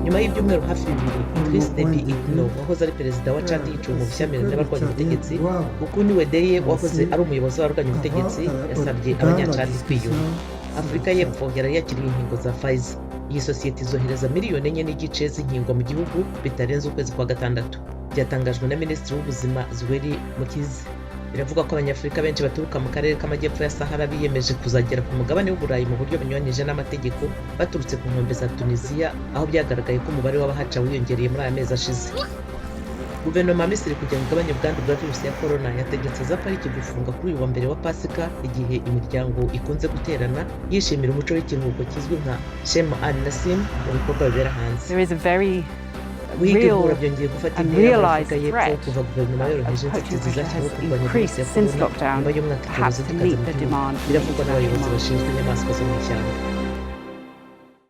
Nyuma y'ibyumweru hafi 2 Idriss Deby Itno wahoze ari perezida wa Chad yiciwe mu bushyamirane n'abarwanya ubutegetsi, Goukouni Weddeye wahoze ari umuyobozi w'abarwanya ubutegetsi yasabye Abanyacadi kwiyunga. Afurika y'Epfo yari yakiriye inkingo za Pfizer. Iyi sosiyete izohereza miliyoni 4.5 z'inkingo mu gihugu bitarenze ukwezi kwa gatandatu, byatangajwe na Minisitiri w'Ubuzima Zweli Mkhize. Biravuga ko Abanyafurika benshi baturuka mu karere k'amajyepfo ya Sahara biyemeje kuzagera ku mugabane w'Uburayi mu buryo bunyuranyije n'amategeko baturutse ku nkombe za Tunisiya, aho byagaragaye ko umubare w'abahaca wiyongereye muri aya mezi ashize. Guverinoma ya Misiri, kugira ngo igabanye ubwandu bwa virusi ya korona, yategetse za pariki gufunga kuri uyu wa mbere wa Pasika, igihe imiryango ikunze guterana yishimira umuco w'ikiruhuko kizwi nka Shem el Nessim mu bikorwa bibera hanze. There is a very Guhiga real inkura byongeye gufata and intera muri Afurika realized y'Epfo threat kuva guverinoma of yoroheje poaching inzitizi pressure zashyiriweho has kurwanya virusi increased ya since korona lockdown, nyuma y'umwaka perhaps icyorezo to gikaze meet mu the gihugu, demand from the biravugwa n'abayobozi international market. bashinzwe inyamaswa zo mu ishyamba.